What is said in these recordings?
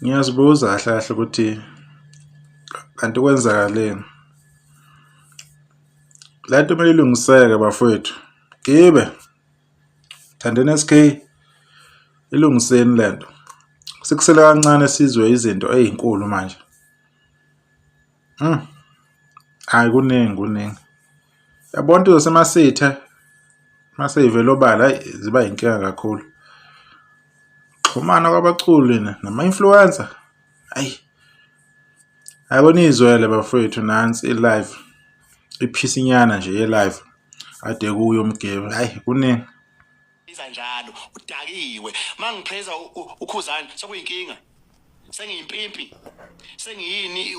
Ngiyazibuza kahle kahle ukuthi kanti kwenzakaleni. Le nto kumele ilungiseke bafowethu. Gibe, Thandeni S_K, ilungiseni le nto. Sekusele kancane sizwe izinto ey'nkulu manje. Hhayi kuningi kuningi. Yabona into zasemasithe uma sey'vele obala hhayi ziba yinkinga kakhulu. Xhumana kwabaculi nama-influencer, hhayi. Ake niyizwele bafowethu nansi i-live, iphisinyana nje ye-live ade kuyo uMgebe, hhayi kuningi. Iza njalo udakiwe mangipheza ukhuzani sekuyinkinga sengiyimpimpi sengiyini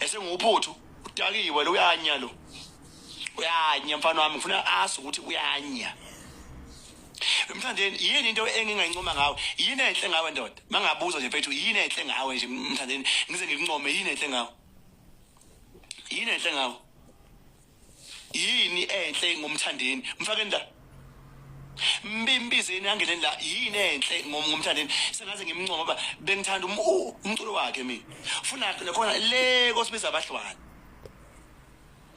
esenguphuthu udakiwe lo uyanya lo uyanya mfana wami ngifuna azi ukuthi uyanya. Mthandeni, yini into engingayincoma ngawe? Yini enhle ngawe ndoda? Mangabuza nje mfethu, yini enhle ngawe nje Mthandeni, ngize ngikuncome, yini enhle ngawe? Yini enhle ngawe? Yini enhle ngoMthandeni? Mfakeni la. Mbimbizeni angeneni la, yini enhle ngoMthandeni? Sengaze ngimncoma ngoba bengithanda umculo wakhe mina. Funa khona le kosibiza abahlwana.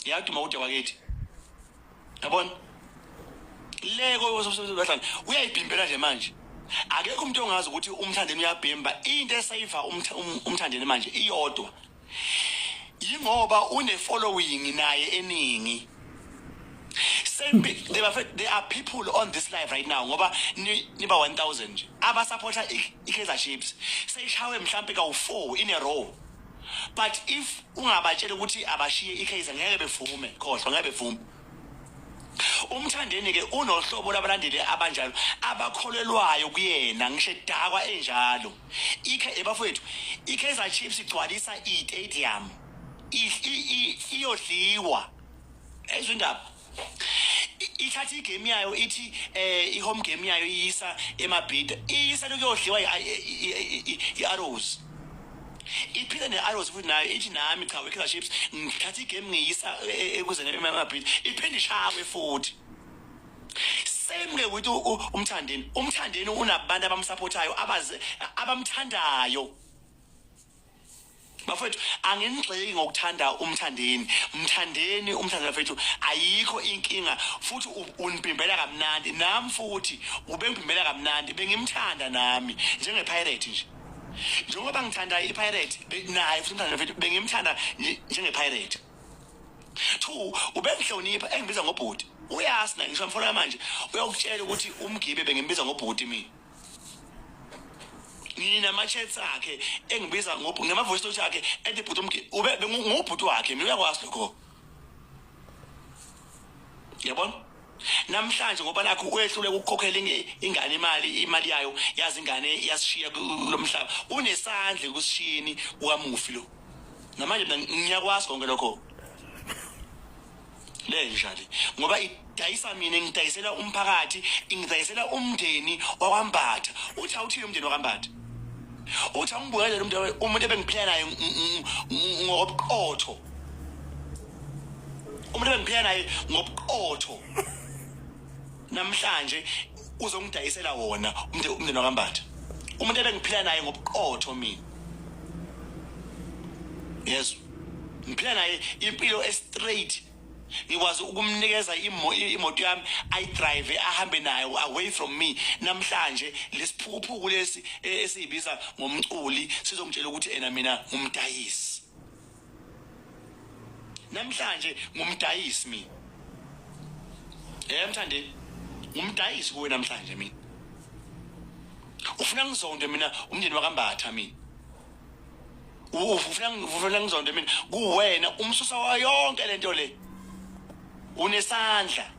Yaduma kude wakithi. Yabona? Le kosibiza abahlwana uyayibhimbela nje manje. Akekho umuntu ongazi ukuthi uMthandeni uyabhimba. Into esayiva uMthandeni manje iyodwa. Yingoba une following naye eningi. Same there are people on this live right now ngoba niba 1000 nje abasupporta iKaizer Chiefs seyishawe mhlambe kawu4 in a row, but if ungabatshela ukuthi abashiye iKaizer ngeke bevume, khohlwa, ngeke bevume. UMthandeni ke unohlobo labalandeli abanjalo abakholelwayo kuyena ngisho edakwa enjalo. Ikhe ebafowethu, iKaizer Chiefs igcwalisa i-stadium, iyodliwa ezwe indaba, ithatha igame yayo ithi i-home game yayo iyisa eMabhida, iyisa lokuyodliwa i-Arrows, iphinde ne-Arrows futhi nayo ithi nami cha, we-Kaizer Chiefs ngithatha igame ngiyisa ekuze eMabhida, iphinde ishawe futhi. Same ke with uMthandeni. UMthandeni unabantu abamsupportayo, abaze abamthandayo. Bafethu, anginigxeki ngokuthanda uMthandeni. Mthandeni, uMthandeni bafethu, ayikho inkinga futhi unibhimbela kamnandi, nami futhi ubengibhimbela kamnandi, bengimthanda nami njenge-pirate nje, njengoba ngithanda i-pirate, naye futhi uMthandeni bafethu bengimthanda njenge-pirate. Two, ubengihlonipha engibiza ngobhuti, uyazi na ngisho mfana manje uyakutshela ukuthi uMgibe bengimbiza ngobhuti mina. Nginama-chats akhe engibiza ngobhuti, ngama-voice note akhe ethi bhuti uMgibe, ube ngubhuti wakhe mina, uyakwazi lokho. Yabona namhlanje ngoba nakho uyehluleka ukukhokhela ingane imali yayo, yazi ingane iyasishiya kulo mhlaba, unesandla ekusishiyeni kukamufi lo. Namanje mina ngiyakwazi konke lokho. Le nja le ngoba idayisa mina, ngidayisela umphakathi, ingidayisela umndeni wakwaMbatha. Uthi awuthini umndeni wakwaMbatha? Uthi awungibukele umuntu, umuntu ebengiphila naye ngobuqotho, umuntu ebengiphila naye ngobuqotho, namhlanje uzongidayisela wona umndeni wakwaMbatha, umuntu ebengiphila naye ngobuqotho mina. Yes, ngiphila naye impilo e-straight, ngikwazi ukumnikeza imoto yami ayidrive ahambe nayo away from me. Namhlanje lesiphukuphuku lesi esiyibiza ngomculi sizongitshela ukuthi ena mina ngumdayisi. Namhlanje ngumdayisi mina. Mthandeni, ngumdayisi kuwe namhlanje mina. Ufuna ngizonde mina umndeni wakaMbatha mina? Ufuna ngizonde mina? Kuwena umsusa wayo yonke lento le, unesandla.